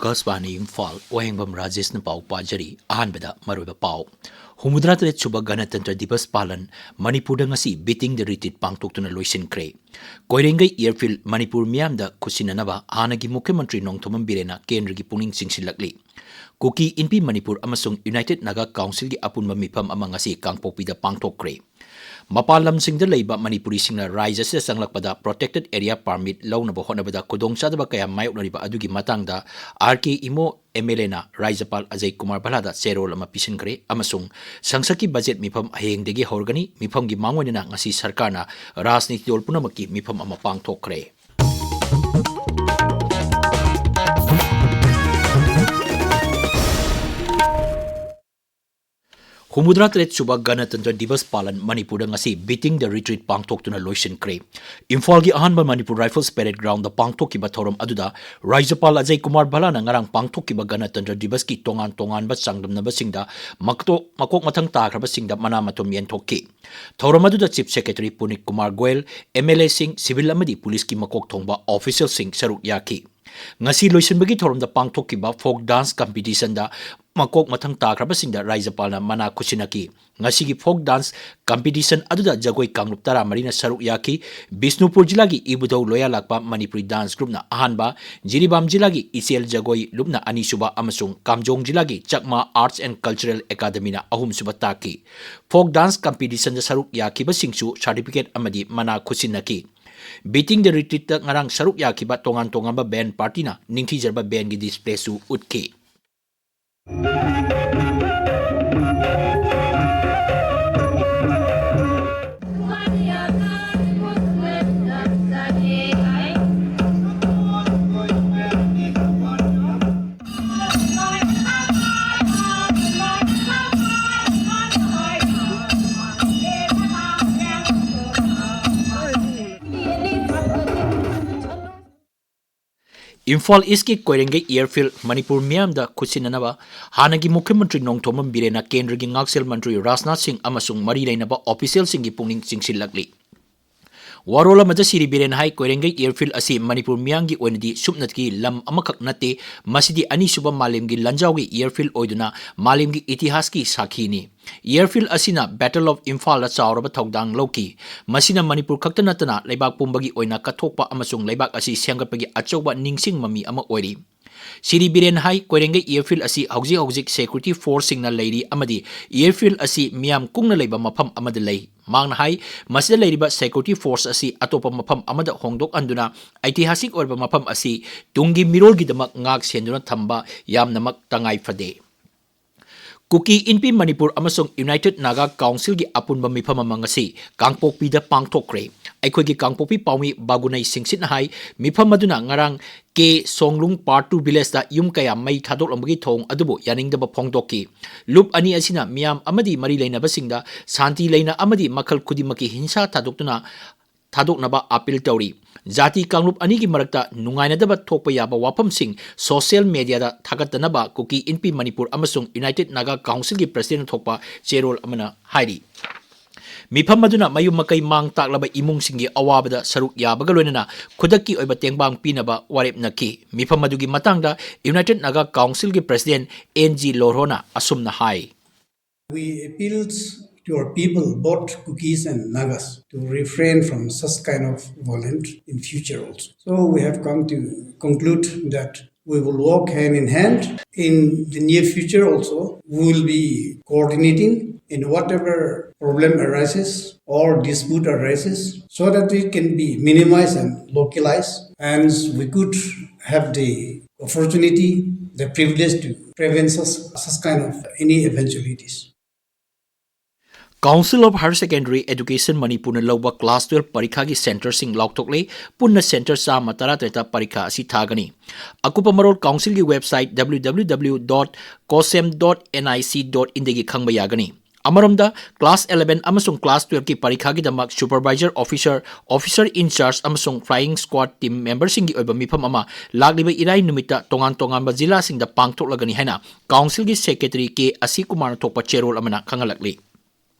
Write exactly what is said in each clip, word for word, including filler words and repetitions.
ꯑꯀꯥꯁꯕꯥꯅꯤ ꯏꯝꯐꯥꯜ, ꯋꯥꯍꯦꯡꯕꯝ ꯔꯥꯖꯦꯁꯅ ꯄꯥꯎ ꯄꯥꯖꯔꯤ꯫ ꯑꯍꯥꯟꯕꯗ ꯃꯔꯨꯑꯣꯏꯕ ꯄꯥꯎ꯫ ꯍꯨꯝꯐꯨꯇꯔꯥ ꯇꯔꯦꯠ ꯁꯨꯕ ꯒꯅꯇꯟꯇ꯭ꯔ ꯗꯤꯕꯁ ꯄꯥꯂꯟ ꯃꯅꯤꯄꯨꯔꯗ ꯉꯁꯤ Beating the Retreat ꯄꯥꯡꯊꯣꯛꯇꯨꯅ ꯂꯣꯏꯁꯤꯟꯈ꯭ꯔꯦ꯫ ꯀꯣꯏꯔꯦꯡꯒꯩ ꯑꯦꯌꯔꯐꯤꯜꯗ ꯃꯅꯤꯄꯨꯔ ꯃꯤꯌꯥꯝꯗ ꯈꯨꯠꯁꯤꯟꯅꯅꯕ ꯍꯥꯟꯅꯒꯤ ꯃꯨꯈ꯭ꯌ ꯃꯟꯇ꯭ꯔꯤ ꯅꯣꯡꯊꯣꯝꯕꯝ ꯕꯤꯔꯦꯟꯅ ꯀꯦꯟꯗ꯭ꯔꯒꯤ ꯄꯨꯛꯅꯤꯡ ꯆꯤꯡꯁꯤꯜꯂꯛꯂꯤ꯫ ꯀꯨꯀꯤ ꯏꯟꯄꯤ ꯃꯅꯤꯄꯨꯔ ꯑꯃꯁꯨꯡ ꯌꯨꯅꯥꯏꯇꯦꯗ ꯅꯥꯒꯥ ꯀꯥꯎꯟꯁꯤꯜꯒꯤ ꯑꯄꯨꯟꯕ ꯃꯤꯐꯝ ꯑꯃ ꯉꯁꯤ ꯀꯥꯡꯄꯣꯛꯄꯤꯗ ꯄꯥꯡꯊꯣꯛꯈ꯭ꯔꯦ꯫ ꯃꯄꯥꯟ ꯂꯝꯁꯤꯡꯗ ꯂꯩꯕ ꯃꯅꯤꯄꯨꯔꯤꯁꯤꯡꯅ ꯔꯥꯖ꯭ꯌ ꯑꯁꯤꯗ ꯆꯪꯂꯛꯄꯗ Protected Area Permit ꯂꯧꯅꯕ ꯍꯣꯠꯅꯕꯗ ꯈꯨꯗꯣꯡꯆꯥꯗꯕ ꯀꯌꯥ ꯃꯥꯌꯣꯛꯅꯔꯤꯕ ꯑꯗꯨꯒꯤ ꯃꯇꯥꯡꯗ ꯑꯥꯔ ꯀꯦ ꯏꯃꯣ ꯑꯦꯝ ꯑꯦꯜ ꯑꯦꯅ ꯔꯥꯖ꯭ꯌꯄꯥꯜ ꯑꯖꯌ ꯀꯨꯃꯥꯔ ꯚꯜꯂꯥꯗ ꯆꯦꯔꯣꯜ ꯑꯃ ꯄꯤꯁꯤꯟꯈ꯭ꯔꯦ ꯑꯃꯁꯨꯡ ꯁꯪꯁꯠꯀꯤ ꯕꯖꯦꯠ ꯃꯤꯐꯝ ꯍꯌꯦꯡꯗꯒꯤ ꯍꯧꯔꯒꯅꯤ꯫ ꯃꯤꯐꯝꯒꯤ ꯃꯥꯡꯑꯣꯏꯅꯅ ꯉꯁꯤ ꯁꯔꯀꯥꯔꯅ ꯔꯥꯖꯅꯤꯇꯤ ꯗꯜ ꯄꯨꯝꯅꯃꯛꯀꯤ ꯃꯤꯐꯝ ꯑꯃ ꯄꯥꯡꯊꯣꯛꯈ꯭ꯔꯦ꯫ ꯍꯨꯝꯐꯨꯇꯔꯥ ꯇꯔꯦꯠ ꯁꯨꯕ ꯒꯅꯇꯟꯇ꯭ꯔ ꯗꯤꯕꯁ ꯄꯥꯂꯟ ꯃꯅꯤꯄꯨꯔꯗ ꯉꯁꯤ Beating the Retreat ꯄꯥꯡꯊꯣꯛꯇꯨꯅ ꯂꯣꯏꯁꯤꯟꯈ꯭ꯔꯦ꯫ ꯏꯝꯐꯥꯜꯒꯤ ꯑꯍꯥꯟꯕ ꯃꯅꯤꯄꯨꯔ ꯔꯥꯏꯐꯜꯁ ꯄꯦꯔꯦꯗ ꯒ꯭ꯔꯥꯎꯟꯗ ꯄꯥꯡꯊꯣꯛꯈꯤꯕ ꯊꯧꯔꯝ ꯑꯗꯨꯗ ꯔꯥꯖ꯭ꯌꯄꯥꯜ ꯑꯖꯌ ꯀꯨꯃꯥꯔ ꯚꯜꯂꯥꯅ ꯉꯔꯥꯡ ꯄꯥꯡꯊꯣꯛꯈꯤꯕ ꯒꯅꯇꯟꯇ꯭ꯔ ꯗꯤꯕꯁꯀꯤ ꯇꯣꯉꯥꯟ ꯇꯣꯉꯥꯟꯕ ꯆꯥꯡꯗꯝꯅꯕꯁꯤꯡꯗ ꯃꯀꯇꯣ-, ꯃꯀꯣꯛ ꯃꯊꯪ ꯇꯥꯈ꯭ꯔꯕꯁꯤꯡꯗ ꯃꯅꯥ ꯃꯊꯨꯝ ꯌꯦꯟꯊꯣꯛꯈꯤ꯫ ꯊꯧꯔꯝ ꯑꯗꯨꯗ chief secretary Punit Kumar Goyal, M L ꯑꯦꯁꯤꯡ, ꯁꯤꯚꯤꯜ ꯑꯃꯗꯤ ꯄꯨꯂꯤꯁꯀꯤ ꯃꯀꯣꯛ ꯊꯣꯡꯕ ꯑꯣꯐꯤꯁꯤꯌꯦꯜꯁꯤꯡ ꯁꯔꯨꯛ ꯌꯥꯈꯤ꯫ ꯉꯁꯤ ꯂꯣꯏꯁꯤꯟꯕꯒꯤ ꯊꯧꯔꯝꯗ ꯄꯥꯡꯊꯣꯛꯈꯤꯕ ꯐꯣꯛ ꯗꯥꯟꯁ ꯀꯝꯄꯤꯇꯤꯁꯟꯗ ꯃꯀꯣꯛ ꯃꯊꯪ ꯇꯥꯈ꯭ꯔꯕꯁꯤꯡꯗ ꯔꯥꯖ꯭ꯌꯄꯥꯜꯅ ꯃꯅꯥ ꯈꯨꯠꯁꯤꯟꯅꯈꯤ꯫ ꯉꯁꯤꯒꯤ ꯐꯣꯛ ꯗꯥꯟꯁ ꯀꯝꯄꯤꯇꯤꯁꯟ ꯑꯗꯨꯗ ꯖꯒꯣꯏ ꯀꯥꯡꯂꯨꯞ ꯇꯔꯥꯃꯔꯤꯅ ꯁꯔꯨꯛ ꯌꯥꯈꯤ꯫ ꯕꯤꯁꯅꯨꯄꯨꯔ ꯖꯤꯂꯥꯒꯤ ꯏꯕꯨꯙꯧ ꯂꯣꯌꯥ ꯂꯥꯛꯄ ꯃꯅꯤꯄꯨꯔꯤ ꯗꯥꯟꯁ ꯒ꯭ꯔꯨꯞꯅ ꯑꯍꯥꯟꯕ, ꯖꯤꯔꯤꯕꯥꯝ ꯖꯤꯂꯥꯒꯤ ꯏꯆꯦꯜ ꯖꯒꯣꯏ ꯂꯨꯞꯅ ꯑꯅꯤꯁꯨꯕ ꯑꯃꯁꯨꯡ ꯀꯥꯝꯖꯣꯡ ꯖꯤꯂꯥꯒꯤ ꯆꯛꯃꯥ ꯑꯥꯔꯠꯁ ꯑꯦꯟ ꯀꯜꯆꯔꯦꯜ ꯑꯦꯀꯥꯗꯃꯤꯅ ꯑꯍꯨꯝꯁꯨꯕ ꯇꯥꯈꯤ꯫ ꯐꯣꯛ ꯗꯥꯟꯁ ꯀꯝꯄꯤꯇꯤꯁꯟꯗ ꯁꯔꯨꯛ ꯌꯥꯈꯤꯕꯁꯤꯡꯁꯨ ꯁꯥꯔꯇꯤꯐꯤꯀꯦꯠ ꯑꯃꯗꯤ ꯃꯅꯥ ꯈꯨꯠꯁꯤꯟꯅꯈꯤ꯫ Beating the Retreatꯇ ꯉꯔꯥꯡ ꯁꯔꯨꯛ ꯌꯥꯈꯤꯕ ꯇꯣꯉꯥꯟ ꯇꯣꯉꯥꯟꯕ ꯕꯦꯟ ꯄꯥꯔꯇꯤꯅ ꯅꯤꯡꯊꯤꯖꯔꯕ ꯕꯦꯟꯒꯤ ꯗꯤꯁꯄ꯭ꯂꯦꯁꯨ ꯎꯠꯈꯤ꯫ ꯏꯝꯐꯥꯜ ꯏꯁꯀꯤ ꯀꯣꯏꯔꯦꯡꯒꯩ ꯑꯦꯌꯔꯐꯤꯜꯗ ꯃꯅꯤꯄꯨꯔ ꯃꯤꯌꯥꯝꯗ ꯈꯨꯠꯁꯤꯟꯅꯅꯕ ꯍꯥꯟꯅꯒꯤ ꯃꯨꯈ꯭ꯌ ꯃꯟꯇ꯭ꯔꯤ ꯅꯣꯡꯊꯣꯝꯕꯝ ꯕꯤꯔꯦꯟꯅ ꯀꯦꯟꯗ꯭ꯔꯒꯤ ꯉꯥꯛꯁꯦꯜ ꯃꯟꯇ꯭ꯔꯤ ꯔꯥꯖꯅꯥꯊ ꯁꯤꯡ ꯑꯃꯁꯨꯡ ꯃꯔꯤ ꯂꯩꯅꯕ ꯑꯣꯐꯤꯁꯤꯌꯦꯜꯁꯤꯡꯒꯤ ꯄꯨꯛꯅꯤꯡ ꯆꯤꯡꯁꯤꯜꯂꯛꯂꯤ꯫ ꯋꯥꯔꯣꯜ ꯑꯃꯗ ꯁꯤꯔꯤ ꯕꯤꯔꯦꯟ ꯍꯥꯏ, ꯀꯣꯏꯔꯦꯡꯒꯩ airfield ꯑꯁꯤ ꯃꯅꯤꯄꯨꯔ ꯃꯤꯌꯥꯝꯒꯤ ꯑꯣꯏꯅꯗꯤ ꯁꯨꯞꯅꯇꯒꯤ ꯂꯝ ꯑꯃꯈꯛ ꯅꯠꯇꯦ, ꯃꯁꯤꯗꯤ ꯑꯅꯤꯁꯨꯕ ꯃꯥꯂꯦꯝꯒꯤ ꯂꯥꯟꯖꯥꯎꯒꯤ airfield ꯑꯣꯏꯗꯨꯅ ꯃꯥꯂꯦꯝꯒꯤ ꯏꯇꯤꯍꯥꯁꯀꯤ ꯁꯥꯈꯤꯅꯤ꯫ Airfield ꯑꯁꯤꯅ Battle of Imphal ꯗ ꯆꯥꯎꯔꯕ ꯊꯧꯗꯥꯡ ꯂꯧꯈꯤ꯫ ꯃꯁꯤꯅ ꯃꯅꯤꯄꯨꯔ ꯈꯛꯇ ꯅꯠꯇꯅ ꯂꯩꯕꯥꯛ ꯄꯨꯝꯕꯒꯤ ꯑꯣꯏꯅ ꯀꯠꯊꯣꯛꯄ ꯑꯃꯁꯨꯡ ꯂꯩꯕꯥꯛ ꯑꯁꯤ ꯁꯦꯝꯒꯠꯄꯒꯤ ꯑꯆꯧꯕ ꯅꯤꯡꯁꯤꯡ ꯃꯃꯤ ꯑꯃ ꯑꯣꯏꯔꯤ꯫ ꯁꯤꯔꯤ ꯕꯤꯔꯦꯟ ꯍꯥꯏ, ꯀꯣꯏꯔꯦꯡꯒꯩ airfield ꯑꯁꯤ ꯍꯧꯖꯤꯛ ꯍꯧꯖꯤꯛ security force ꯁꯤꯡꯅ ꯂꯩꯔꯤ ꯑꯃꯗꯤ airfield ꯑꯁꯤ ꯃꯤꯌꯥꯝ ꯀꯨꯡꯅ ꯂꯩꯕ ꯃꯐꯝ ꯑꯃꯗ ꯂꯩ꯫ ꯃꯍꯥꯛꯅ ꯍꯥꯏ, ꯃꯁꯤꯗ ꯂꯩꯔꯤꯕ security force ꯑꯁꯤ ꯑꯇꯣꯞꯄ ꯃꯐꯝ ꯑꯃꯗ ꯍꯣꯡꯗꯣꯛꯍꯟꯗꯨꯅ ꯏꯇꯤꯍꯥꯁꯤꯛ ꯑꯣꯏꯔꯕ ꯃꯐꯝ ꯑꯁꯤ ꯇꯨꯡꯒꯤ ꯃꯤꯔꯣꯜꯒꯤꯗꯃꯛ ꯉꯥꯛ ꯁꯦꯟꯗꯨꯅ ꯊꯝꯕ ꯌꯥꯝꯅꯃꯛ ꯇꯉꯥꯏ ꯐꯗꯦ꯫ ꯀꯨꯀꯤ ꯏꯟꯄꯤ ꯃꯅꯤꯄꯨꯔ ꯑꯃꯁꯨꯡ United Naga Council ꯒꯤ ꯑꯄꯨꯟꯕ ꯃꯤꯐꯝ ꯑꯃ ꯉꯁꯤ ꯀꯥꯡꯄꯣꯛꯄꯤꯗ ꯄꯥꯡꯊꯣꯛꯈ꯭ꯔꯦ꯫ ꯑꯩꯈꯣꯏꯒꯤ ꯀꯥꯡꯄꯣꯛꯄꯤ ꯄꯥꯎꯃꯤ ꯕꯥꯒꯨꯅꯩ ꯁꯤꯡꯁꯤꯠꯅ ꯍꯥꯏ, ꯃꯤꯐꯝ ꯑꯗꯨꯅ ꯉꯔꯥꯡ ꯀꯦ ꯁꯣꯡꯂꯨꯡ Part two village ꯇ ꯌꯨꯝ ꯀꯌꯥ ꯃꯩ ꯊꯥꯗꯣꯛꯂꯝꯕꯒꯤ ꯊꯧꯑꯣꯡ ꯑꯗꯨꯕꯨ ꯌꯥꯅꯤꯡꯗꯕ ꯐꯣꯡꯗꯣꯛꯈꯤ꯫ ꯂꯨꯞ ꯑꯅꯤ ꯑꯁꯤꯅ ꯃꯤꯌꯥꯝ ꯑꯃꯗꯤ ꯃꯔꯤ ꯂꯩꯅꯕꯁꯤꯡꯗ ꯁꯥꯟꯇꯤ ꯂꯩꯅ ꯑꯃꯗꯤ ꯃꯈꯜ ꯈꯨꯗꯤꯡꯃꯛꯀꯤ ꯍꯤꯡꯁꯥ ꯊꯥꯗꯣꯛꯇꯨꯅ, ꯊꯥꯗꯣꯛꯅꯕ appeal ꯇꯧꯔꯤ꯫ ꯖꯥꯇꯤ ꯀꯥꯡꯂꯨꯞ ꯑꯅꯤꯒꯤ ꯃꯔꯛꯇ ꯅꯨꯡꯉꯥꯏꯅꯗꯕ ꯊꯣꯛꯄ ꯌꯥꯕ ꯋꯥꯐꯝꯁꯤꯡ social media ꯗ ꯊꯥꯒꯠꯇꯅꯕ ꯀꯨꯀꯤ ꯏꯟꯄꯤ ꯃꯅꯤꯄꯨꯔ ꯑꯃꯁꯨꯡ United Naga Council ꯒꯤ president ꯅ ꯊꯣꯛꯄ ꯆꯦꯔꯣꯜ ꯑꯃꯅ ꯍꯥꯏꯔꯤ꯫ ꯃꯤꯐꯝ ꯑꯗꯨꯅ ꯃꯌꯨꯝ ꯃꯀꯩ ꯃꯥꯡ ꯇꯥꯛꯂꯕ ꯏꯃꯨꯡꯁꯤꯡꯒꯤ ꯑꯋꯥꯕꯗ ꯁꯔꯨꯛ ꯌꯥꯕꯒ ꯂꯣꯏꯅꯅ ꯈꯨꯗꯛꯀꯤ ꯑꯣꯏꯕ ꯇꯦꯡꯕꯥꯡ ꯄꯤꯅꯕ ꯋꯥꯔꯦꯞꯅꯈꯤ꯫ ꯃꯤꯐꯝ ꯑꯗꯨꯒꯤ ꯃꯇꯥꯡꯗ United Naga Council ꯒꯤ president ꯑꯦꯟ ꯖꯤ ꯂꯣꯔꯍꯣꯅ ꯑꯁꯨꯝꯅ ꯍꯥꯏ꯫ We appealed to our people, both Kukis and Nagas, to refrain from such kind of violence in future also. So we have come to conclude that we will work hand in hand. In the near future also, we will be coordinating in whatever problem arises or dispute arises, so that it can be minimized and localized, and we could have the opportunity, the privilege to prevent such, such kind of any eventualities. Council of Higher Secondary Education ꯃꯅꯤꯄꯨꯔꯅ ꯂꯧꯕ class twelve ꯄꯔꯤꯈꯥꯒꯤ centre ꯁꯤꯡ ꯂꯥꯎꯊꯣꯛꯂꯦ꯫ ꯄꯨꯟꯅ centre ꯆꯥꯝꯃ ꯇꯔꯥꯇꯔꯦꯠꯇ ꯄꯔꯤꯈꯥ ꯑꯁꯤ ꯊꯥꯒꯅꯤ꯫ ꯑꯀꯨꯞꯄ ꯃꯔꯣꯜ council ꯒꯤ website W W W dot cosem dot N I C dot in ꯗꯒꯤ ꯈꯪꯕ ꯌꯥꯒꯅꯤ꯫ ꯑꯃꯔꯣꯝꯗ, class eleven ꯑꯃꯁꯨꯡ class twelve ꯀꯤ ꯄꯔꯤꯈꯥꯒꯤꯗꯃꯛ supervisor officer, officer in charge ꯑꯃꯁꯨꯡ flying squad team member ꯁꯤꯡꯒꯤ ꯑꯣꯏꯕ ꯃꯤꯐꯝ ꯑꯃ ꯂꯥꯛꯂꯤꯕ ꯏꯔꯥꯏ ꯅꯨꯃꯤꯠꯇ ꯇꯣꯉꯥꯟ ꯇꯣꯉꯥꯟꯕ ꯖꯤꯂꯥꯁꯤꯡꯗ ꯄꯥꯡꯊꯣꯛꯂꯒꯅꯤ ꯍꯥꯏꯅ council ꯒꯤ secretary ꯀꯦ ꯑꯁꯤ ꯀꯨꯃꯥꯔꯅ ꯊꯣꯛꯄ ꯆꯦꯔꯣꯜ ꯑꯃꯅ ꯈꯪꯍꯜꯂꯛꯂꯤ꯫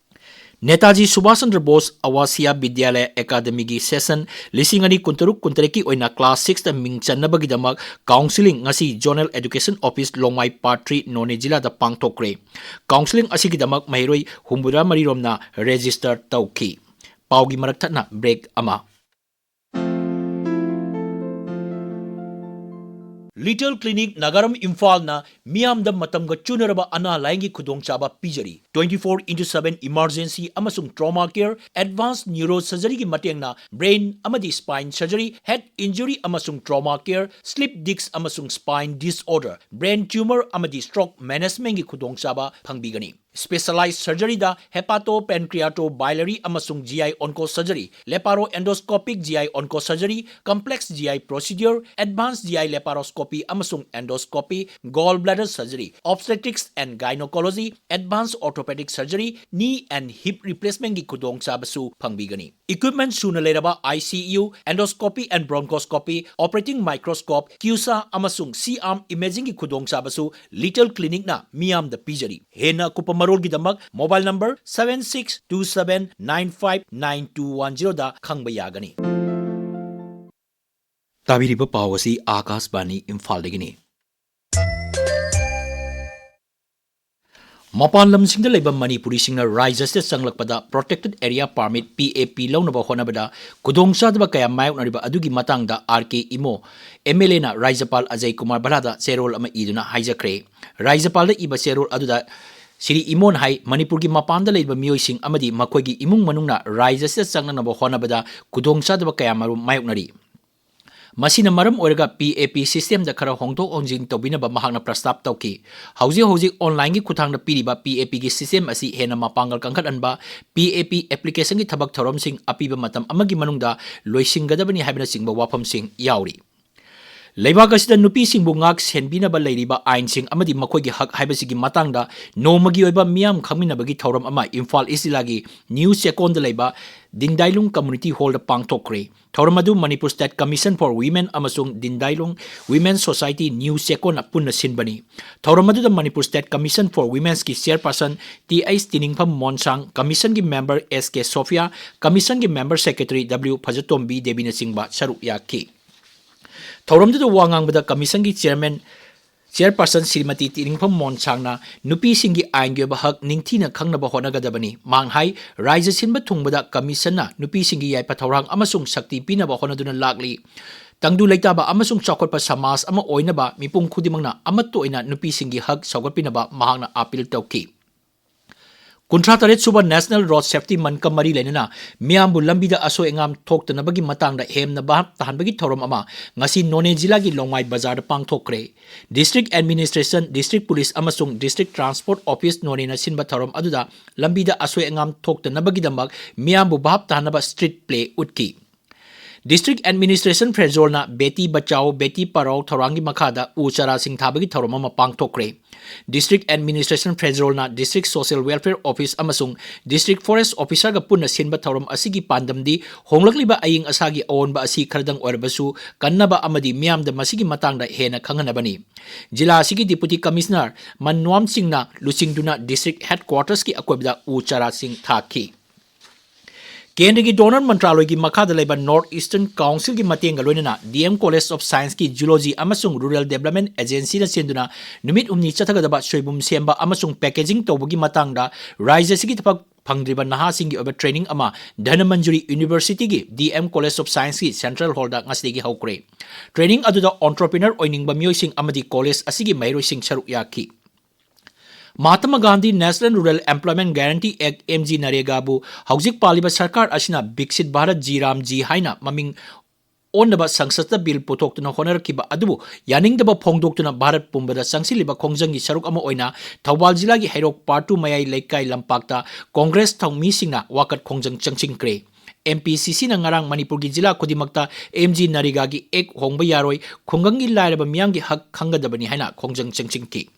ꯅꯦꯇꯥꯖꯤ ꯁꯨꯚꯥꯁ ꯆꯟꯗ꯭ꯔ ꯕꯣꯁ ꯑꯋꯥꯁꯤꯌꯥ ꯕꯤꯗ꯭ꯌꯥꯂꯌ ꯑꯦꯀꯥꯗꯃꯤꯒꯤ session ꯂꯤꯁꯤꯡ ꯑꯅꯤ ꯀꯨꯟꯇꯔꯨꯛ ꯀꯨꯟꯇꯔꯦꯠꯀꯤ ꯑꯣꯏꯅ class sixꯇ ꯃꯤꯡ ꯆꯟꯅꯕꯒꯤꯗꯃꯛ counselling ꯉꯁꯤ Zonal Education Office ꯂꯣꯡꯃꯥꯏ Part three ꯅꯣꯅꯦ ꯖꯤꯂꯥꯗ ꯄꯥꯡꯊꯣꯛꯈ꯭ꯔꯦ꯫ Counselling ꯑꯁꯤꯒꯤꯗꯃꯛ ꯃꯍꯩꯔꯣꯏ ꯍꯨꯝꯐꯨꯇꯔꯥ ꯃꯔꯤ ꯔꯣꯝꯅ register ꯇꯧꯈꯤ꯫ ꯄꯥꯎꯒꯤ ꯃꯔꯛ ꯊꯠꯅ break ꯑꯃ꯫ Little Clinic ꯅꯥꯒꯥꯔꯝ ꯏꯝꯐꯥꯜꯅ ꯃꯤꯌꯥꯝꯗ ꯃꯇꯝꯒ ꯆꯨꯅꯔꯕ ꯑꯅꯥ ꯂꯥꯌꯦꯡꯒꯤ ꯈꯨꯗꯣꯡꯆꯥꯕ ꯄꯤꯖꯔꯤ꯫ Twenty four into seven emergency ꯑꯃꯁꯨꯡ trauma care, advanced neurosurgeryꯒꯤ ꯃꯇꯦꯡꯅ brain ꯑꯃꯗꯤ spine surgery, head injury ꯑꯃꯁꯨꯡ trauma care, slip disc ꯑꯃꯁꯨꯡ spine disorder, brain tumor ꯑꯃꯗꯤ stroke managementꯒꯤ ꯈꯨꯗꯣꯡꯆꯥꯕ ꯐꯪꯕꯤꯒꯅꯤ꯫ Specialized surgeryꯗ hepatopancreatobiliary ꯑꯃꯁꯨꯡ G I oncosurgery, laparoendoscopic G I oncosurgery, complex G I procedure, advanced G I laparoscopy ꯑꯃꯁꯨꯡ endoscopy, gallbladder surgery, obstetrics and gynecology, advanced orthopedic surgery, knee and hip replacementꯒꯤ ꯈꯨꯗꯣꯡꯆꯥꯕꯁꯨ ꯐꯪꯕꯤꯒꯅꯤ꯫ Equipment ꯁꯨꯅ ꯂꯩꯔꯕ ICU, endoscopy and bronchoscopy, operating microscope, CUSA ꯑꯃꯁꯨꯡ C-arm imagingꯒꯤ ꯈꯨꯗꯣꯡꯆꯥꯕꯁꯨ Little Clinicꯅ ꯃꯤꯌꯥꯝꯗ ꯄꯤꯖꯔꯤ꯫ ꯍꯦꯟꯅ ꯑꯀꯨꯞꯄ ꯃꯔꯣꯜꯒꯤꯗꯃꯛ mobile number seven six two seven nine five nine two one zeroꯗ ꯈꯪꯕ ꯌꯥꯒꯅꯤ꯫ ꯇꯥꯕꯤꯔꯤꯕ ꯄꯥꯎ ꯑꯁꯤ ꯑꯥꯀꯥꯁꯕꯥꯅꯤ ꯏꯝꯐꯥꯜꯗꯒꯤꯅꯤ꯫ ꯃꯄꯥꯟ ꯂꯝꯁꯤꯡꯗ ꯂꯩꯕ ꯃꯅꯤꯄꯨꯔꯤꯁꯤꯡꯅ ꯔꯥꯖ꯭ꯌ ꯑꯁꯤꯗ ꯆꯪꯂꯛꯄꯗ Protected Area Permit, PAP, ꯂꯧꯅꯕ ꯍꯣꯠꯅꯕꯗ ꯈꯨꯗꯣꯡꯆꯥꯗꯕ ꯀꯌꯥ ꯃꯥꯌꯣꯛꯅꯔꯤꯕ ꯑꯗꯨꯒꯤ ꯃꯇꯥꯡꯗ R K ꯏꯃꯣ, MLAꯅ ꯔꯥꯖ꯭ꯌꯄꯥꯜ ꯑꯖꯌ ꯀꯨꯃꯥꯔ ꯚꯜꯂꯥꯗ ꯆꯦꯔꯣꯜ ꯑꯃ ꯏꯗꯨꯅ ꯍꯥꯏꯖꯈ꯭ꯔꯦ꯫ ꯔꯥꯖ꯭ꯌꯄꯥꯜꯗ ꯏꯕ ꯆꯦꯔꯣꯜ ꯑꯗꯨꯗ ꯁ꯭ꯔꯤ ꯏꯃꯣꯅ ꯍꯥꯏ, ꯃꯅꯤꯄꯨꯔꯒꯤ ꯃꯄꯥꯟꯗ ꯂꯩꯕ ꯃꯤꯑꯣꯏꯁꯤꯡ ꯑꯃꯗꯤ ꯃꯈꯣꯏꯒꯤ ꯏꯃꯨꯡ ꯃꯅꯨꯡꯅ ꯔꯥꯖ꯭ꯌ ꯑꯁꯤꯗ ꯆꯪꯂꯛꯅꯕ ꯍꯣꯠꯅꯕꯗ ꯈꯨꯗꯣꯡꯆꯥꯗꯕ ꯀꯌꯥ ꯃꯔꯨꯝ ꯃꯥꯌꯣꯛꯅꯔꯤ꯫ ꯃꯁꯤꯅ ꯃꯔꯝ ꯑꯣꯏꯔꯒ PAP systemꯗ ꯈꯔ ꯍꯣꯡꯗꯣꯛ ꯍꯣꯡꯖꯤꯟ ꯇꯧꯕꯤꯅꯕ ꯃꯍꯥꯛꯅ ꯄ꯭ꯔꯁꯇꯥꯞ ꯇꯧꯈꯤ꯫ ꯍꯧꯖꯤꯛ ꯍꯧꯖꯤꯛ onlineꯒꯤ ꯈꯨꯠꯊꯥꯡꯗ ꯄꯤꯔꯤꯕ PAPꯒꯤ system ꯑꯁꯤ ꯍꯦꯟꯅ ꯃꯄꯥꯡꯒꯜ ꯀꯟꯈꯠꯍꯟꯕ, PAP applicationꯒꯤ ꯊꯕꯛ ꯊꯧꯔꯝꯁꯤꯡ ꯑꯄꯤꯕ ꯃꯇꯝ ꯑꯃꯒꯤ ꯃꯅꯨꯡꯗ ꯂꯣꯏꯁꯤꯟꯒꯗꯕꯅꯤ ꯍꯥꯏꯕꯅꯆꯤꯡꯕ ꯋꯥꯐꯝꯁꯤꯡ ꯌꯥꯎꯔꯤ꯫ ꯂꯩꯕꯥꯛ ꯑꯁꯤꯗ ꯅꯨꯄꯤꯁꯤꯡꯕꯨ ꯉꯥꯛ ꯁꯦꯟꯕꯤꯅꯕ ꯂꯩꯔꯤꯕ ꯑꯥꯏꯟꯁꯤꯡ ꯑꯃꯗꯤ ꯃꯈꯣꯏꯒꯤ ꯍꯛ ꯍꯥꯏꯕꯁꯤꯒꯤ ꯃꯇꯥꯡꯗ ꯅꯣꯡꯃꯒꯤ ꯑꯣꯏꯕ ꯃꯤꯌꯥꯝ ꯈꯪꯃꯤꯟꯅꯕꯒꯤ ꯊꯧꯔꯝ ꯑꯃ ꯏꯝꯐꯥꯜ ꯏꯁ ꯖꯤꯂꯥꯒꯤ ꯅ꯭ꯌꯨ ꯆꯦꯀꯣꯟꯗ ꯂꯩꯕ ꯗꯤꯟꯗꯥꯏꯂꯨꯡ ꯀꯝꯃ꯭ꯌꯨꯅꯤꯇꯤ ꯍꯣꯜꯗ ꯄꯥꯡꯊꯣꯛꯈ꯭ꯔꯦ꯫ ꯊꯧꯔꯝ ꯑꯗꯨ Manipur State Commission for Women ꯑꯃꯁꯨꯡ ꯗꯤꯟꯗꯥꯏꯂꯨꯡ Women Society New Chekon ꯅ ꯄꯨꯟꯅ ꯁꯤꯟꯕꯅꯤ꯫ ꯊꯧꯔꯝ ꯑꯗꯨꯗ Manipur State Commission for Women's ꯀꯤ chairperson ꯇꯤ ꯑꯩꯆ ꯇꯤꯅꯤꯡꯐꯝ ꯃꯣꯟꯁꯥꯡ, commission ꯒꯤ member ꯑꯦꯁ ꯀꯦ ꯁꯣꯐꯤꯌꯥ, commission ꯒꯤ member secretary ꯗꯕ꯭ꯂꯤꯎ ꯐꯖꯇꯣꯝꯕꯤ ꯗꯦꯕꯤꯅꯆꯤꯡꯕ ꯁꯔꯨꯛ ꯌꯥꯈꯤ꯫ ꯊꯧꯔꯝꯗꯨꯗ ꯋꯥ ꯉꯥꯡꯕꯗ commission ꯒꯤ chairman, chairperson ꯁ꯭ꯔꯤꯃꯇꯤ ꯇꯤꯅꯤꯡꯐꯝ ꯃꯣꯟꯁꯥꯡꯅ ꯅꯨꯄꯤꯁꯤꯡꯒꯤ ꯑꯥꯏꯟꯒꯤ ꯑꯣꯏꯕ ꯍꯛ ꯅꯤꯡꯊꯤꯅ ꯈꯪꯅꯕ ꯍꯣꯠꯅꯒꯗꯕꯅꯤ꯫ ꯃꯍꯥꯛꯅ ꯍꯥꯏ, ꯔꯥꯖ꯭ꯌ ꯁꯤꯟꯕ ꯊꯨꯡꯕꯗ commission ꯅ ꯅꯨꯄꯤꯁꯤꯡꯒꯤ ꯌꯥꯏꯐ ꯊꯧꯔꯥꯡ ꯑꯃꯁꯨꯡ ꯁꯛꯇꯤ ꯄꯤꯅꯕ ꯍꯣꯠꯅꯗꯨꯅ ꯂꯥꯛꯂꯤ꯫ ꯇꯪꯗꯨ ꯂꯩꯇꯥꯕ ꯑꯃꯁꯨꯡ ꯆꯥꯎꯈꯠꯄ ꯁꯃꯥꯖ ꯑꯃ ꯑꯣꯏꯅꯕ ꯃꯤꯄꯨꯝ ꯈꯨꯗꯤꯡꯃꯛꯅ ꯑꯃꯠꯇ ꯑꯣꯏꯅ ꯅꯨꯄꯤꯁꯤꯡꯒꯤ ꯍꯛ ꯁꯧꯒꯠꯄꯤꯅꯕ ꯃꯍꯥꯛꯅ appeal ꯇꯧꯈꯤ꯫ ꯀꯨꯟꯊ꯭ꯔꯥ ꯇꯔꯦꯠ ꯁꯨꯕ National Road Safety Month ꯀ ꯃꯔꯤ ꯂꯩꯅꯅ ꯃꯤꯌꯥꯝꯕꯨ ꯂꯝꯕꯤꯗ ꯑꯁꯣꯏ ꯑꯉꯥꯝ ꯊꯣꯛꯇꯅꯕꯒꯤ ꯃꯇꯥꯡꯗ ꯍꯦꯟꯅ ꯚꯥꯞ ꯇꯥꯍꯟꯕꯒꯤ ꯊꯧꯔꯝ ꯑꯃ ꯉꯁꯤ ꯅꯣꯅꯦ ꯖꯤꯂꯥꯒꯤ ꯂꯣꯡꯃꯥꯏ ꯕꯖꯥꯔꯗ ꯄꯥꯡꯊꯣꯛꯈ꯭ꯔꯦ꯫ District Administration, District Police ꯑꯃꯁꯨꯡ District Transport Office ꯅꯣꯅꯦꯅ ꯁꯤꯟꯕ ꯊꯧꯔꯝ ꯑꯗꯨꯗ ꯂꯝꯕꯤꯗ ꯑꯁꯣꯏ ꯑꯉꯥꯝ ꯊꯣꯛꯇꯅꯕꯒꯤꯗꯃꯛ ꯃꯤꯌꯥꯝꯕꯨ ꯚꯥꯞ ꯇꯥꯍꯟꯅꯕ street play ꯎꯠꯈꯤ꯫ District Administration ꯐꯦꯔꯖꯣꯜꯅ ꯕꯦꯇꯤ ꯕꯆꯥꯎ, ꯕꯦꯇꯤ ꯄꯔꯥꯎ ꯊꯧꯔꯥꯡꯒꯤ ꯃꯈꯥꯗ ꯎ ꯆꯥꯔꯥꯁꯤꯡ ꯊꯥꯕꯒꯤ ꯊꯧꯔꯝ ꯑꯃ ꯄꯥꯡꯊꯣꯛꯈ꯭ꯔꯦ꯫ District Administration ꯐꯦꯔꯖꯣꯜꯅ District Social Welfare Office ꯑꯃꯁꯨꯡ District Forest Officer ꯒ ꯄꯨꯟꯅ ꯁꯤꯟꯕ ꯊꯧꯔꯝ ꯑꯁꯤꯒꯤ ꯄꯥꯟꯗꯝꯗꯤ ꯍꯣꯡꯂꯛꯂꯤꯕ ꯑꯏꯪ ꯑꯁꯥꯒꯤ ꯑꯑꯣꯟꯕ ꯑꯁꯤ ꯈꯔꯗꯪ ꯑꯣꯏꯔꯕꯁꯨ ꯀꯟꯅꯕ ꯑꯃꯗꯤ ꯃꯤꯌꯥꯝꯗ ꯃꯁꯤꯒꯤ ꯃꯇꯥꯡꯗ ꯍꯦꯟꯅ ꯈꯪꯍꯟꯅꯕꯅꯤ꯫ ꯖꯤꯂꯥ ꯑꯁꯤꯒꯤ Deputy Commissioner ꯃꯟꯋꯥꯝ ꯁꯤꯡꯅ ꯂꯨꯆꯤꯡꯗꯨꯅ district headquarters ꯀꯤ ꯑꯀꯣꯏꯕꯗ ꯎ ꯆꯥꯔꯥꯁꯤꯡ ꯊꯥꯈꯤ꯫ ꯀꯦꯟꯗ꯭ꯔꯒꯤ DoNER ꯃꯟꯇ꯭ꯔꯥꯂꯣꯏꯒꯤ ꯃꯈꯥꯗ ꯂꯩꯕ North Eastern Council ꯒꯤ ꯃꯇꯦꯡꯒ ꯂꯣꯏꯅꯅ D M College of Science ꯀꯤ Zoology ꯑꯃꯁꯨꯡ Rural Development Agency ꯅ ꯁꯤꯟꯗꯨꯅ ꯅꯨꯃꯤꯠ ꯍꯨꯝꯅꯤ ꯆꯠꯊꯒꯗꯕ ꯁꯣꯏꯕꯨꯝ ꯁꯦꯝꯕ ꯑꯃꯁꯨꯡ packaging ꯇꯧꯕꯒꯤ ꯃꯇꯥꯡꯗ ꯔꯥꯖ꯭ꯌ ꯑꯁꯤꯒꯤ ꯊꯕꯛ ꯐꯪꯗ꯭ꯔꯤꯕ ꯅꯍꯥꯁꯤꯡꯒꯤ ꯑꯣꯏꯕ training ꯑꯃ ꯙꯅꯃꯟꯖꯨꯔꯤ University ꯒꯤ D M College of Science ꯀꯤ central hall ꯗ ꯉꯁꯤꯗꯒꯤ ꯍꯧꯈ꯭ꯔꯦ꯫ Training ꯑꯗꯨꯗ entrepreneur ꯑꯣꯏꯅꯤꯡꯕ ꯃꯤꯑꯣꯏꯁꯤꯡ ꯑꯃꯗꯤ college ꯑꯁꯤꯒꯤ ꯃꯍꯩꯔꯣꯏꯁꯤꯡ ꯁꯔꯨꯛ ꯌꯥꯈꯤ꯫ Mahatma Gandhi National Rural Employment Guarantee Act, M G NREGA ꯕꯨ ꯍꯧꯖꯤꯛ ꯄꯥꯜꯂꯤꯕ ꯁꯔꯀꯥꯔ ꯑꯁꯤꯅ ꯕꯤꯛꯁꯤꯠ ꯚꯥꯔꯠ ꯖꯤ ꯔꯥꯝ ꯖꯤ ꯍꯥꯏꯅ ꯃꯃꯤꯡ ꯑꯣꯟꯅꯕ ꯁꯪꯁꯠꯇ bill ꯄꯨꯊꯣꯛꯇꯨꯅ ꯍꯣꯠꯅꯔꯛꯈꯤꯕ ꯑꯗꯨꯕꯨ ꯌꯥꯅꯤꯡꯗꯕ ꯐꯣꯡꯗꯣꯛꯇꯨꯅ ꯚꯥꯔꯠ ꯄꯨꯝꯕꯗ ꯆꯪꯁꯤꯜꯂꯤꯕ ꯈꯣꯡꯖꯪꯒꯤ ꯁꯔꯨꯛ ꯑꯃ ꯑꯣꯏꯅ ꯊꯧꯕꯥꯜ ꯖꯤꯂꯥꯒꯤ ꯍꯩꯔꯣꯛ Part two ꯃꯌꯥꯏ ꯂꯩꯀꯥꯏ ꯂꯝꯄꯥꯛꯇ Congress ꯊꯧꯃꯤꯁꯤꯡꯅ ꯋꯥꯀꯠ ꯈꯣꯡꯖꯪ ꯆꯪꯁꯤꯟꯈ꯭ꯔꯦ꯫ MPCCꯅ ꯉꯔꯥꯡ ꯃꯅꯤꯄꯨꯔꯒꯤ ꯖꯤꯂꯥ ꯈꯨꯗꯤꯡꯃꯛꯇ MGNREGAꯒꯤ ꯑꯦꯛ ꯍꯣꯡꯕ ꯌꯥꯔꯣꯏ, ꯈꯨꯡꯒꯪꯒꯤ ꯂꯥꯏꯔꯕ ꯃꯤꯌꯥꯝꯒꯤ ꯍꯛ ꯈꯪꯒꯗꯕꯅꯤ ꯍꯥꯏꯅ ꯈꯣꯡꯖꯪ ꯆꯪꯁꯤꯟꯈꯤ꯫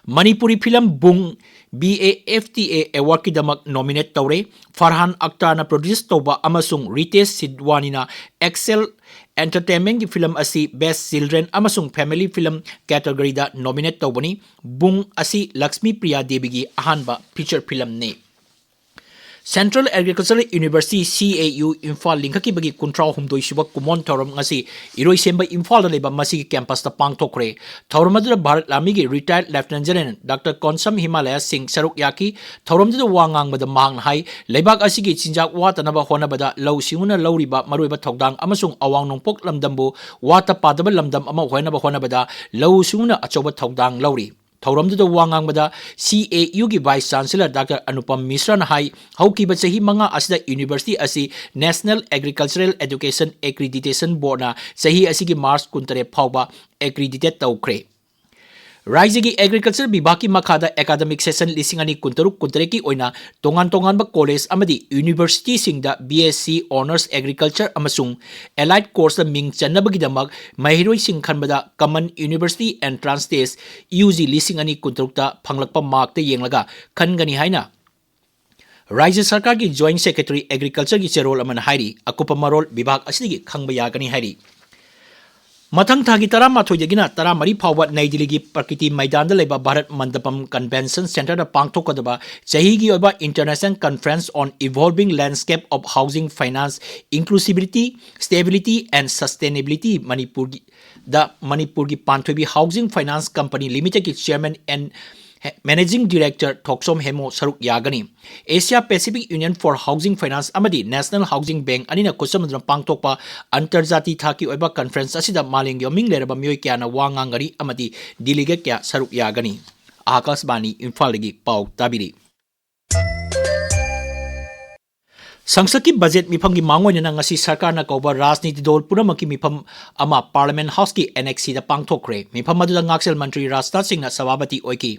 ꯃꯅꯤꯄꯨꯔꯤ ꯐꯤꯂꯝ ꯕꯨꯡ BAFTA awardꯀꯤꯗꯃꯛ nominate ꯇꯧꯔꯦ꯫ ꯐꯔꯍꯥꯟ ꯑꯛꯇꯔꯅ produce ꯇꯧꯕ ꯑꯃꯁꯨꯡ ꯔꯤꯇꯦꯁ ꯁꯤꯗꯋꯥꯅꯤꯅ Excel Entertainmentꯀꯤ ꯐꯤꯂꯝ ꯑꯁꯤ Best Children ꯑꯃꯁꯨꯡ Family Film categoryꯗ nominate ꯇꯧꯕꯅꯤ꯫ ꯕꯨꯡ ꯑꯁꯤ ꯂꯛꯁꯃꯤ ꯄ꯭ꯔꯤꯌꯥ ꯗꯦꯕꯤꯒꯤ ꯑꯍꯥꯟꯕ feature filmꯅꯤ꯫ Central Agricultural University, CAU, Imphal ꯂꯤꯡꯈꯠꯈꯤꯕꯒꯤ ꯀꯨꯟꯊ꯭ꯔꯥ ꯍꯨꯝꯗꯣꯏ ꯁꯨꯕ ꯀꯨꯝꯑꯣꯟ ꯊꯧꯔꯝ ꯉꯁꯤ ꯏꯔꯣꯏꯁꯦꯝꯕ ꯏꯝꯐꯥꯜꯗ ꯂꯩꯕ ꯃꯁꯤꯒꯤ campusꯇ ꯄꯥꯡꯊꯣꯛꯈ꯭ꯔꯦ꯫ ꯊꯧꯔꯝ ꯑꯗꯨꯗ Bharat Armyꯒꯤ retired Lieutenant General Doctor Konsam Himalaya ꯁꯤꯡ ꯁꯔꯨꯛ ꯌꯥꯈꯤ꯫ ꯊꯧꯔꯝꯗꯨꯗ ꯋꯥ ꯉꯥꯡꯕꯗ ꯃꯍꯥꯛꯅ ꯍꯥꯏ, ꯂꯩꯕꯥꯛ ꯑꯁꯤꯒꯤ ꯆꯤꯟꯖꯥꯛ ꯋꯥꯠꯇꯅꯕ ꯍꯣꯠꯅꯕꯗ ꯂꯧꯎ ꯁꯤꯡꯎꯅ ꯂꯧꯔꯤꯕ ꯃꯔꯨꯑꯣꯏꯕ ꯊꯧꯗꯥꯡ ꯑꯃꯁꯨꯡ ꯑꯋꯥꯡ ꯅꯣꯡꯄꯣꯛ ꯂꯝꯗꯝꯕꯨ ꯋꯥꯠꯇ ꯄꯥꯗꯕ ꯂꯝꯗꯝ ꯑꯃ ꯑꯣꯏꯍꯟꯅꯕ ꯍꯣꯠꯅꯕꯗ ꯂꯧꯎ ꯁꯤꯡꯎꯅ ꯑꯆꯧꯕ ꯊꯧꯗꯥꯡ ꯂꯧꯔꯤ꯫ ꯊꯧꯔꯝꯗꯨꯗ ꯋꯥ ꯉꯥꯡꯕꯗ CAUꯒꯤ Vice Chancellor Doctor ꯑꯅꯨꯄꯝ ꯃꯤꯁ꯭ꯔꯅ ꯍꯥꯏ, ꯍꯧꯈꯤꯕ ꯆꯍꯤ ꯃꯉꯥ ꯑꯁꯤꯗ university ꯑꯁꯤ National Agricultural Education Accreditation Boardꯅ ꯆꯍꯤ ꯑꯁꯤꯒꯤ March ꯀꯨꯟꯇꯔꯦꯠ ꯐꯥꯎꯕ accredited ꯇꯧꯈ꯭ꯔꯦ꯫ ꯔꯥꯖ꯭ꯌꯒꯤ Agriculture ꯕꯤꯚꯥꯒꯀꯤ ꯃꯈꯥꯗ academic session ꯂꯤꯁꯤꯡ ꯑꯅꯤ ꯀꯨꯟꯇꯔꯨꯛ ꯀꯨꯟꯇꯔꯦꯠꯀꯤ ꯑꯣꯏꯅ ꯇꯣꯉꯥꯟ ꯇꯣꯉꯥꯟꯕ college ꯑꯃꯗꯤ universityꯁꯤꯡꯗ BSc Honours Agriculture ꯑꯃꯁꯨꯡ allied courseꯇ ꯃꯤꯡ ꯆꯟꯅꯕꯒꯤꯗꯃꯛ ꯃꯍꯩꯔꯣꯏꯁꯤꯡ ꯈꯟꯕꯗ Common University Entrance Test, UG, ꯂꯤꯁꯤꯡ ꯑꯅꯤ ꯀꯨꯟꯇꯔꯨꯛꯇ ꯐꯪꯂꯛꯄ markꯇ ꯌꯦꯡꯂꯒ ꯈꯟꯒꯅꯤ ꯍꯥꯏꯅ ꯔꯥꯖ꯭ꯌ ꯁꯔꯀꯥꯔꯒꯤ Joint Secretary Agricultureꯒꯤ ꯆꯦꯔꯣꯜ ꯑꯃꯅ ꯍꯥꯏꯔꯤ꯫ ꯑꯀꯨꯞꯄ ꯃꯔꯣꯜ ꯕꯤꯚꯥꯒ ꯑꯁꯤꯗꯒꯤ ꯈꯪꯕ ꯌꯥꯒꯅꯤ ꯍꯥꯏꯔꯤ꯫ ꯃꯊꯪ ꯊꯥꯒꯤ ꯇꯔꯥꯃꯥꯊꯣꯏꯗꯒꯤꯅ ꯇꯔꯥꯃꯔꯤ ꯐꯥꯎꯕ ꯅꯩ ꯗꯤꯜꯂꯤꯒꯤ ꯄ꯭ꯔꯀꯤꯇꯤ ꯃꯩꯗꯥꯟꯗ ꯂꯩꯕ ꯚꯥꯔꯠ ꯃꯟꯗꯄꯝ Convention Centreꯗ ꯄꯥꯡꯊꯣꯛꯀꯗꯕ ꯆꯍꯤꯒꯤ ꯑꯣꯏꯕ International Conference on Evolving Landscape of Housing Finance, Inclusivity, Stability and Sustainability ꯃꯅꯤꯄꯨꯔꯒꯤ ꯗ ꯃꯅꯤꯄꯨꯔꯒꯤ ꯄꯥꯟꯊꯣꯏꯕꯤ Housing Finance Company Limitedꯀꯤ Chairman and Managing Director ꯊꯣꯛꯆꯣꯝ ꯍꯦꯃꯣ ꯁꯔꯨꯛ ꯌꯥꯒꯅꯤ꯫ Asia Pacific Union for Housing Finance ꯑꯃꯗꯤ National Housing Bank ꯑꯅꯤꯅ ꯈꯨꯠꯁꯝꯅꯗꯨꯅ ꯄꯥꯡꯊꯣꯛꯄ ꯑꯟꯇꯔꯖꯥꯇꯤ ꯊꯥꯛꯀꯤ ꯑꯣꯏꯕ conference ꯑꯁꯤꯗ ꯃꯥꯂꯦꯝꯒꯤ ꯃꯃꯤꯡ ꯂꯩꯔꯕ ꯃꯤꯑꯣꯏ ꯀꯌꯥꯅ ꯋꯥ ꯉꯥꯡꯒꯅꯤ ꯑꯃꯗꯤ delegate ꯀꯌꯥ ꯁꯔꯨꯛ ꯌꯥꯒꯅꯤ꯫ ꯑꯥꯀꯥꯁꯕꯥꯅꯤ ꯏꯝꯐꯥꯜꯗꯒꯤ ꯄꯥꯎ ꯇꯥꯕꯤꯔꯤ꯫ ꯁꯪꯁꯠꯀꯤ ꯕꯖꯦꯠ ꯃꯤꯐꯝꯒꯤ ꯃꯥꯡꯑꯣꯏꯅꯅ ꯉꯁꯤ ꯁꯔꯀꯥꯔꯅ ꯀꯧꯕ ꯔꯥꯖꯅꯤꯇꯤ ꯗꯣꯜ ꯄꯨꯝꯅꯃꯛꯀꯤ ꯃꯤꯐꯝ ꯑꯃ Parliament Houseꯀꯤ Annex Cꯗ ꯄꯥꯡꯊꯣꯛꯈ꯭ꯔꯦ꯫ ꯃꯤꯐꯝ ꯑꯗꯨꯗ ꯉꯥꯛꯁꯦꯜ ꯃꯟꯇ꯭ꯔꯤ ꯔꯥꯖꯅꯥꯊ ꯁꯤꯡꯅ ꯁꯚꯥꯄꯇꯤ ꯑꯣꯏꯈꯤ꯫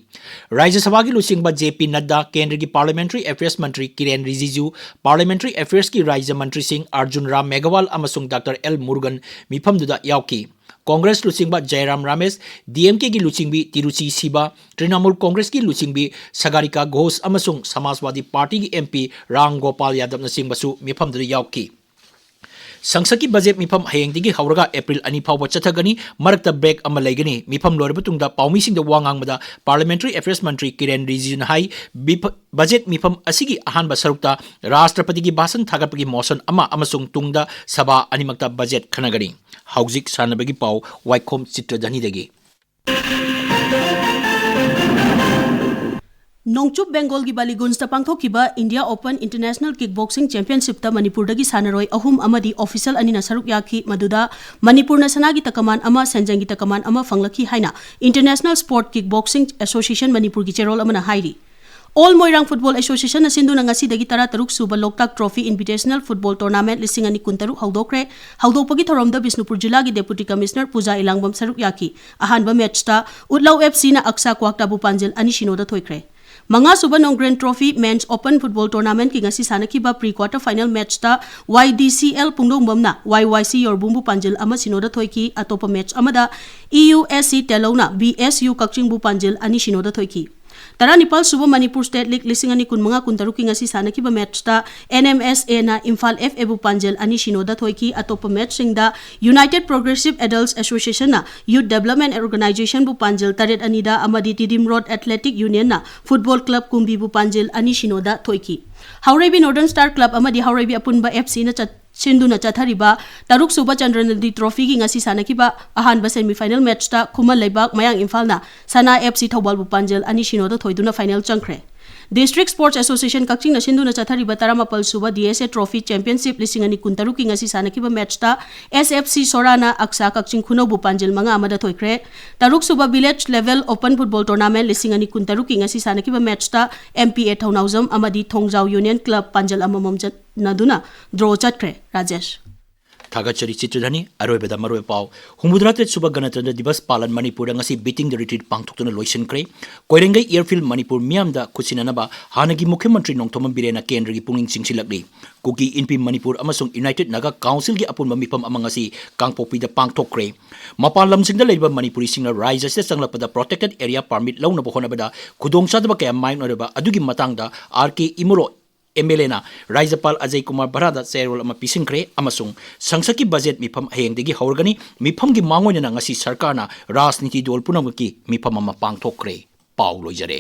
ꯔꯥꯖ꯭ꯌ ꯁꯚꯥꯒꯤ ꯂꯨꯆꯤꯡꯕ J P Nadda, ꯀꯦꯟꯗ꯭ꯔꯒꯤ Parliamentary Affairs ꯃꯟꯇ꯭ꯔꯤ ꯀꯤꯔꯦꯟ ꯔꯤꯖꯤꯖꯨ, Parliamentary Affairsꯀꯤ ꯔꯥꯖ꯭ꯌ ꯃꯟꯇ꯭ꯔꯤꯁꯤꯡ ꯑꯔꯖꯨꯟ ꯔꯥꯝ ꯃꯦꯘꯋꯥꯜ ꯑꯃꯁꯨꯡ Doctor L Murugan ꯃꯤꯐꯝꯗꯨꯗ ꯌꯥꯎꯈꯤ꯫ ꯀꯣꯡꯒ꯭ꯔꯦꯁ ꯂꯨꯆꯤꯡꯕ ꯖꯌꯔꯥꯝ ꯔꯥꯃꯦꯁ, DMKꯒꯤ ꯂꯨꯆꯤꯡꯕꯤ ꯇꯤꯔꯨꯆꯤ ꯁꯤꯕꯥ, ꯇ꯭ꯔꯤꯅꯃꯨꯜ ꯀꯣꯡꯒ꯭ꯔꯦꯁꯀꯤ ꯂꯨꯆꯤꯡꯕꯤ ꯁꯒꯥꯔꯤꯀꯥ ꯘꯣꯁ ꯑꯃꯁꯨꯡ ꯁꯃꯥꯖꯋꯥꯗꯤ ꯄꯥꯔꯇꯤꯒꯤ MP ꯔꯥꯝ ꯒꯣꯄꯥꯜ ꯌꯥꯗꯕꯅꯆꯤꯡꯕꯁꯨ ꯃꯤꯐꯝꯗꯨꯗ ꯌꯥꯎꯈꯤ꯫ ꯁꯪꯁꯠꯀꯤ ꯕꯖꯦꯠ ꯃꯤꯐꯝ ꯍꯌꯦꯡꯗꯒꯤ ꯍꯧꯔꯒ ꯑꯦꯄ꯭ꯔꯤꯜ ꯑꯅꯤ ꯐꯥꯎꯕ ꯆꯠꯊꯒꯅꯤ꯫ ꯃꯔꯛꯇ break ꯑꯃ ꯂꯩꯒꯅꯤ꯫ ꯃꯤꯐꯝ ꯂꯣꯏꯔꯕ ꯃꯇꯨꯡꯗ ꯄꯥꯎꯃꯤꯁꯤꯡꯗ ꯋꯥ ꯉꯥꯡꯕꯗ Parliamentary Affairs ꯃꯟꯇ꯭ꯔꯤ ꯀꯤꯔꯦꯟ ꯔꯤꯖꯤꯖꯨꯅ ꯍꯥꯏ, ꯕꯤꯐ-, ꯕꯖꯦꯠ ꯃꯤꯐꯝ ꯑꯁꯤꯒꯤ ꯑꯍꯥꯟꯕ ꯁꯔꯨꯛꯇ ꯔꯥꯁꯇ꯭ꯔꯄꯇꯤꯒꯤ ꯚꯥꯁꯟ ꯊꯥꯒꯠꯄꯒꯤ ꯃꯣꯁꯟ ꯑꯃ ꯑꯃꯁꯨꯡ ꯇꯨꯡꯗ ꯁꯚꯥ ꯑꯅꯤꯃꯛꯇ ꯕꯖꯦꯠ ꯈꯟꯅꯒꯅꯤ꯫ ꯍꯧꯖꯤꯛ ꯁꯥꯟꯅꯕꯒꯤ ꯄꯥꯎ ꯋꯥꯏꯈꯣꯝ ꯆꯤꯇ꯭ꯔꯙꯅꯤꯗꯒꯤ꯫ ꯅꯣꯡꯆꯨꯞ ꯕꯦꯡꯒꯣꯜꯒꯤ ꯕꯥꯂꯤꯒꯨꯟꯖꯇ ꯄꯥꯡꯊꯣꯛꯈꯤꯕ India Open International Kickboxing Championshipꯇ ꯃꯅꯤꯄꯨꯔꯗꯒꯤ ꯁꯥꯟꯅꯔꯣꯏ ꯑꯍꯨꯝ ꯑꯃꯗꯤ official ꯑꯅꯤꯅ ꯁꯔꯨꯛ ꯌꯥꯈꯤ꯫ ꯃꯗꯨꯗ ꯃꯅꯤꯄꯨꯔꯅ ꯁꯅꯥꯒꯤ ꯇꯀꯃꯥꯟ ꯑꯃ, ꯁꯦꯟꯖꯦꯡꯒꯤ ꯇꯀꯃꯥꯟ ꯑꯃ ꯐꯪꯂꯛꯈꯤ ꯍꯥꯏꯅ International Sport Kickboxing Association ꯃꯅꯤꯄꯨꯔꯒꯤ ꯆꯦꯔꯣꯜ ꯑꯃꯅ ꯍꯥꯏꯔꯤ꯫ All Moirang Football Associationꯅ ꯁꯤꯟꯗꯨꯅ ꯉꯁꯤꯗꯒꯤ ꯇꯔꯥꯇꯔꯨꯛ ꯁꯨꯕ ꯂꯣꯛꯇꯥꯛ Trophy Invitational Football Tournament ꯂꯤꯁꯤꯡ ꯑꯅꯤ ꯀꯨꯟꯇꯔꯨꯛ ꯍꯧꯗꯣꯛꯈ꯭ꯔꯦ꯫ ꯍꯧꯗꯣꯛꯄꯒꯤ ꯊꯧꯔꯝꯗ ꯕꯤꯁꯅꯨꯄꯨꯔ ꯖꯤꯂꯥꯒꯤ Deputy Commissioner ꯄꯨꯖꯥ ꯏꯂꯥꯡꯕꯝ ꯁꯔꯨꯛ ꯌꯥꯈꯤ꯫ ꯑꯍꯥꯟꯕ matchꯇ ꯎꯠꯂꯧ FCꯅ ꯑꯛꯁꯥ ꯀ꯭ꯋꯥꯛꯇꯥꯕꯨ ꯄꯥꯟꯖꯤꯜ ꯑꯅꯤ ꯁꯤꯅꯣꯗ ꯊꯣꯏꯈ꯭ꯔꯦ꯫ ꯃꯉꯥꯁꯨꯕ Nongren Trophy Men's Open Football Tournamentꯀꯤ ꯉꯁꯤ ꯁꯥꯟꯅꯈꯤꯕ pre quarter final matchꯇ YDCL ꯄꯨꯡꯗꯣꯡꯕꯝꯅ YYC ꯌꯣꯔꯕꯨꯡꯕꯨ ꯄꯥꯟꯖꯤꯜ ꯑꯃ ꯁꯤꯅꯣꯗ ꯊꯣꯏꯈꯤ꯫ ꯑꯇꯣꯞꯄ match ꯑꯃꯗ EUSC ꯇꯦꯂꯧꯅ BSU ꯀꯛꯆꯤꯡꯕꯨ ꯄꯥꯟꯖꯤꯜ ꯑꯅꯤ ꯁꯤꯅꯣꯗ ꯊꯣꯏꯈꯤ꯫ ꯇꯔꯥꯅꯤꯄꯥꯜ ꯁꯨꯕ Manipur State League ꯂꯤꯁꯤꯡ ꯑꯅꯤ ꯀꯨꯟꯃꯉꯥ ꯀꯨꯟꯇꯔꯨꯛꯀꯤ ꯉꯁꯤ ꯁꯥꯟꯅꯈꯤꯕ matchꯇ NMSAꯅ ꯏꯝꯐꯥꯜ FAꯕꯨ ꯄꯥꯟꯖꯤꯜ ꯑꯅꯤ ꯁꯤꯅꯣꯗ ꯊꯣꯏꯈꯤ꯫ ꯑꯇꯣꯞꯄ matchꯁꯤꯡꯗ United Progressive Adults Associationꯅ Youth Development Organizationꯕꯨ ꯄꯥꯟꯖꯤꯜ ꯇꯔꯦꯠ ꯑꯅꯤꯗ ꯑꯃꯗꯤ Tiddim Road Athletic Unionꯅ Football Club ꯀꯨꯝꯕꯤꯕꯨ ꯄꯥꯟꯖꯤꯜ ꯑꯅꯤ ꯁꯤꯅꯣꯗ ꯊꯣꯏꯈꯤ꯫ ꯍꯥꯎꯔꯩꯕꯤ Northern Star Club ꯑꯃꯗꯤ ꯍꯥꯎꯔꯩꯕꯤ ꯑꯄꯨꯟꯕ FCꯅ ꯆꯠ-, ꯁꯤꯟꯗꯨꯅ ꯆꯠꯊꯔꯤꯕ ꯇꯔꯨꯛ ꯁꯨꯕ ꯆꯟꯗ꯭ꯔꯅꯗꯤ Trophyꯒꯤ ꯉꯁꯤ ꯁꯥꯟꯅꯈꯤꯕ ꯑꯍꯥꯟꯕ semi final matchꯇ ꯈꯨꯃꯟ ꯂꯩꯕꯥꯛ ꯃꯌꯥꯡ ꯏꯝꯐꯥꯜꯅ ꯁꯅꯥ FC ꯊꯧꯕꯥꯜꯕꯨ ꯄꯥꯟꯖꯤꯜ ꯑꯅꯤ ꯁꯤꯅꯣꯗ ꯊꯣꯏꯗꯨꯅ final ꯆꯪꯈ꯭ꯔꯦ꯫ District Sports Association ꯀꯛꯆꯤꯡꯅ ꯁꯤꯟꯗꯨꯅ ꯆꯠꯊꯔꯤꯕ ꯇꯔꯥꯃꯥꯄꯜ ꯁꯨꯕ D S A Trophy Championship ꯂꯤꯁꯤꯡ ꯑꯅꯤ ꯀꯨꯟꯇꯔꯨꯛꯀꯤ ꯉꯁꯤ ꯁꯥꯟꯅꯈꯤꯕ ꯃꯦꯠꯁꯇ S F C ꯁꯣꯔꯥꯅ ꯑꯛꯁꯥ ꯀꯛꯆꯤꯡ ꯈꯨꯅꯧꯕꯨ ꯄꯥꯟꯖꯤꯜ ꯃꯉꯥ ꯑꯃꯗ ꯊꯣꯏꯈ꯭ꯔꯦ꯫ ꯇꯔꯨꯛ ꯁꯨꯕ Village Level Open Football Tournament ꯂꯤꯁꯤꯡ ꯑꯅꯤ ꯀꯨꯟꯇꯔꯨꯛꯀꯤ ꯉꯁꯤ ꯁꯥꯟꯅꯈꯤꯕ ꯃꯦꯠꯁꯇ M P A ꯊꯧꯅꯥꯎꯖꯝ ꯑꯃꯗꯤ ꯊꯣꯡꯖꯥꯎ Union Club ꯄꯥꯟꯖꯤꯜ ꯑꯃꯃꯝ ꯆꯠꯅꯗꯨꯅ draw ꯆꯠꯈ꯭ꯔꯦ꯫ ꯔꯥꯖꯦꯁ꯫ ꯊꯥꯒꯠꯆꯔꯤ ꯆꯤꯇ꯭ꯔꯙꯅꯤ꯫ ꯑꯔꯣꯏꯕꯗ ꯃꯔꯨꯑꯣꯏꯕ ꯄꯥꯎ꯫ ꯍꯨꯝꯐꯨꯇꯔꯥ ꯇꯔꯦꯠ ꯁꯨꯕ ꯒꯅꯇꯟꯇ꯭ꯔ ꯗꯤꯕꯁ ꯄꯥꯂꯟ ꯃꯅꯤꯄꯨꯔꯗ ꯉꯁꯤ beating the retreat ꯄꯥꯡꯊꯣꯛꯇꯨꯅ ꯂꯣꯏꯁꯤꯟꯈ꯭ꯔꯦ꯫ ꯀꯣꯏꯔꯦꯡꯒꯩ Airfield ꯃꯅꯤꯄꯨꯔ ꯃꯤꯌꯥꯝꯗ ꯈꯨꯠꯁꯤꯟꯅꯅꯕ ꯍꯥꯟꯅꯒꯤ ꯃꯨꯈ꯭ꯌ ꯃꯟꯇ꯭ꯔꯤ ꯅꯣꯡꯊꯣꯝꯕꯝ ꯕꯤꯔꯦꯟꯅ ꯀꯦꯟꯗ꯭ꯔꯒꯤ ꯄꯨꯛꯅꯤꯡ ꯆꯤꯡꯁꯤꯜꯂꯛꯂꯤ꯫ ꯀꯨꯀꯤ ꯏꯟꯄꯤ ꯃꯅꯤꯄꯨꯔ ꯑꯃꯁꯨꯡ United Naga Councilꯒꯤ ꯑꯄꯨꯟꯕ ꯃꯤꯐꯝ ꯑꯃ ꯉꯁꯤ ꯀꯥꯡꯄꯣꯛꯄꯤꯗ ꯄꯥꯡꯊꯣꯛꯈ꯭ꯔꯦ꯫ ꯃꯄꯥꯟ ꯂꯝꯁꯤꯡꯗ ꯂꯩꯔꯤꯕ ꯃꯅꯤꯄꯨꯔꯤꯁꯤꯡꯅ ꯔꯥꯖ꯭ꯌ ꯑꯁꯤꯗ ꯆꯪꯂꯛꯄꯗ protected area permit ꯂꯧꯅꯕ ꯍꯣꯠꯅꯕꯗ ꯈꯨꯗꯣꯡꯆꯥꯗꯕ ꯀꯌꯥ ꯃꯥꯌꯣꯛꯅꯔꯤꯕ ꯑꯗꯨꯒꯤ ꯃꯇꯥꯡꯗ R K ꯏꯃꯣꯂꯣ M L Aꯅ ꯔꯥꯖ꯭ꯌꯄꯥꯜ Ajay Kumar ꯚꯔꯥꯗ ꯆꯦꯔꯣꯜ ꯑꯃ ꯄꯤꯁꯤꯟꯈ꯭ꯔꯦ ꯑꯃꯁꯨꯡ ꯁꯪꯁꯠꯀꯤ ꯕꯖꯦꯠ ꯃꯤꯐꯝ ꯍꯌꯦꯡꯗꯒꯤ ꯍꯧꯔꯒꯅꯤ꯫ ꯃꯤꯐꯝꯒꯤ ꯃꯥꯡꯑꯣꯏꯅꯅ ꯉꯁꯤ ꯁꯔꯀꯥꯔꯅ ꯔꯥꯖꯅꯤꯇꯤ ꯗꯣꯜ ꯄꯨꯝꯅꯃꯛꯀꯤ ꯃꯤꯐꯝ ꯑꯃ ꯄꯥꯡꯊꯣꯛꯈ꯭ꯔꯦ꯫ ꯄꯥꯎ ꯂꯣꯏꯖꯔꯦ꯫